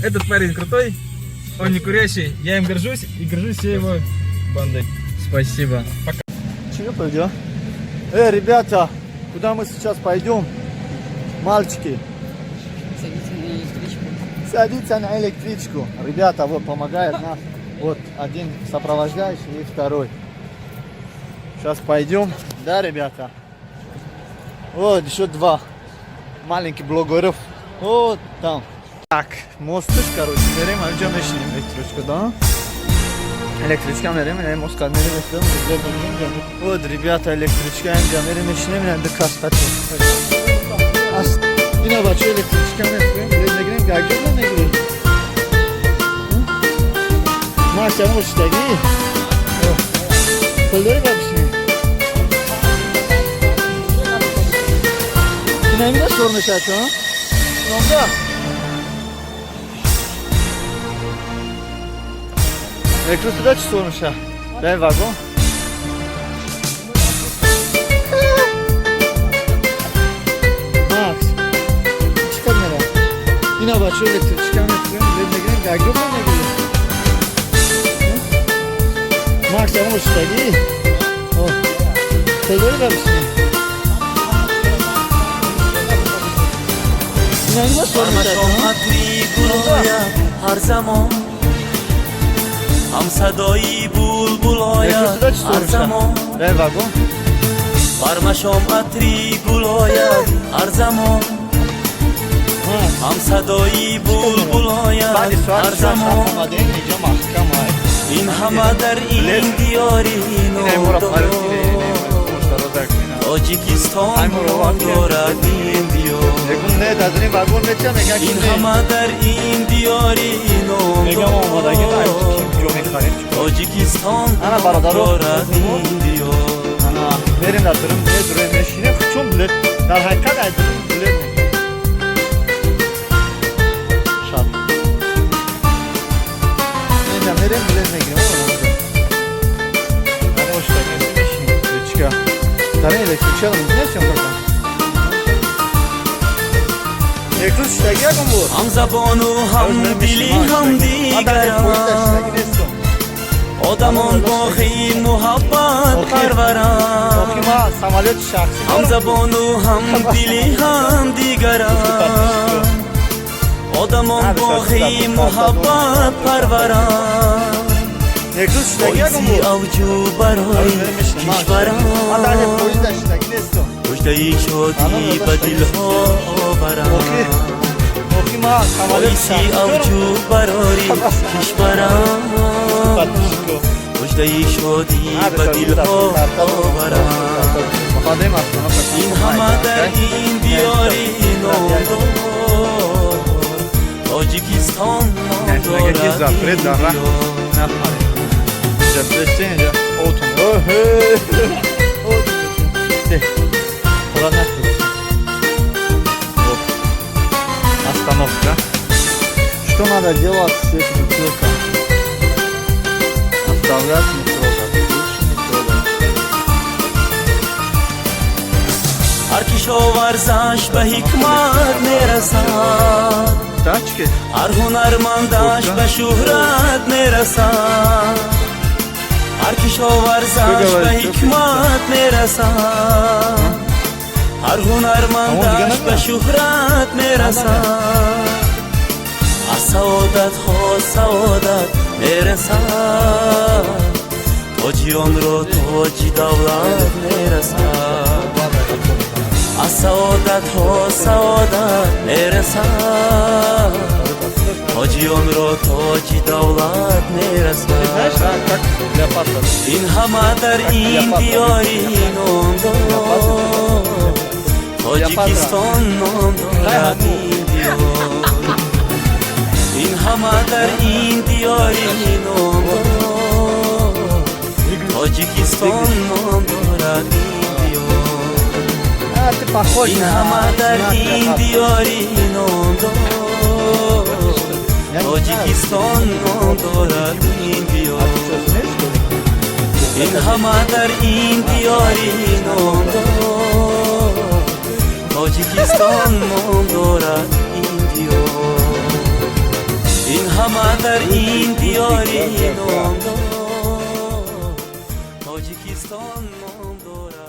Этот парень крутой, он не курящий, я им горжусь и горжусь всей его бандой. Спасибо. Чего пойдем? Эй, ребята, куда мы сейчас пойдем? Мальчики. Садиться на электричку. Садиться на электричку. Ребята, вот помогает нам. Вот один сопровождающий и второй. Сейчас пойдем. Да, ребята? Вот еще два маленьких блогеров. Вот там. Так, мостыш, короче, мерем, а мешинем электричку, да? Электричка мерем, я мост мерем, вот, ребята, электричка, инҷа мерем, мешинем, ина кас хати. Ина бача электричка мерем, мегирем, гаҷо намегирем. Макс, я можешь таги? Пул дори бабишни? Ина имина сор мешавад, а? Номда? Электричка чӣ сор мешавад? Дай вагон. Макс, чӣ кар мера? Ина бача электричка мехӯрем, билет мегирем, гаҷо мегирем. Макс, я можешь таги? Пул дори бабишни? Ина имина сор мешавад, а? Ҳар замон ҳам садои булбул ояд, ҳар замон Дай вагон. Бар машом атри гул ояд, ҳар замон ҳам садои булбул ояд, Баъди соат ҳар замон. Омадем, инҷо маҳкам ай. Ин ҳама дар ин диёри номдор Тоҷикистон дорад ин диёр. Мегум не, дар ин вагон метиям, меган ки Ин не. ҳама дар ин диёри Мегам омодаги на, номдор ҷо мехарем. Тоҷикистон Ана бародаро. дорад ин диёр. Ана мерем дар дурум, медурем, мешинем, чун билет дар ҳақиқат ай дурум билет мегирем. Шаб. Инҷа мерем, билет мегирем. О, инҷа. Ана ошта мешинем. Электричка. Дар ин электричка мумкин аст съёмка кунам? Электричка ягон буд? Ҳам забону ҳам дили ҳамдигаранд, одамон боғи муҳаббат парваранд. Самолёти шахсӣ. Ҳам забону ҳам дили ҳамдигаранд, одамон боғи муҳаббат парваранд. Боиси авҷу барои кишварам, муждаи шодӣ ба дилҳо оварам. Боиси авҷу барори кишварам, муждаи шодӣ ба дилҳо оварам. Ин ҳама дар ин диёри номдор Тоҷикистон ном дорад ин диёр. Остановка. Что надо делать с этим бутылком? Оставлять, не трогать. Лучше не трогать. Ҳар кишоварзаш ба ҳикмат мерасад, Тачки? ҳар ҳунармандаш ба шӯҳрат мерасад, ҳар кишоварзаш ба ҳикмат мерасад, ҳар ҳунармандаш ба шӯҳрат мерасад. Аз саодатҳо саодат мерасад, тоҷионро тоҷи давлат мерасад. Аз саодатҳо саодат мерасад, тоҷионро тоҷи давлат мерасад. Знаешь, а, как Клеопатра. Ин ҳама дар ин диёри номдор Тоҷикистон ном дорад ин диёр. Ин ҳама дар ин диёри номдор Тоҷикистон ном дорад ин диёр. А, ты похож Ин на ҳама дар на ин Клеопатру. диёри номдор Я не знаю. Тоҷикистон ном дорад ин А диёр. ты что, смеешь, что ли? Ин ҳама дар ин диёри номдор Тоҷикистон ном дорад ин диёр. Ҳама дар ин диёри номдор, Тоҷикистон ном дорад.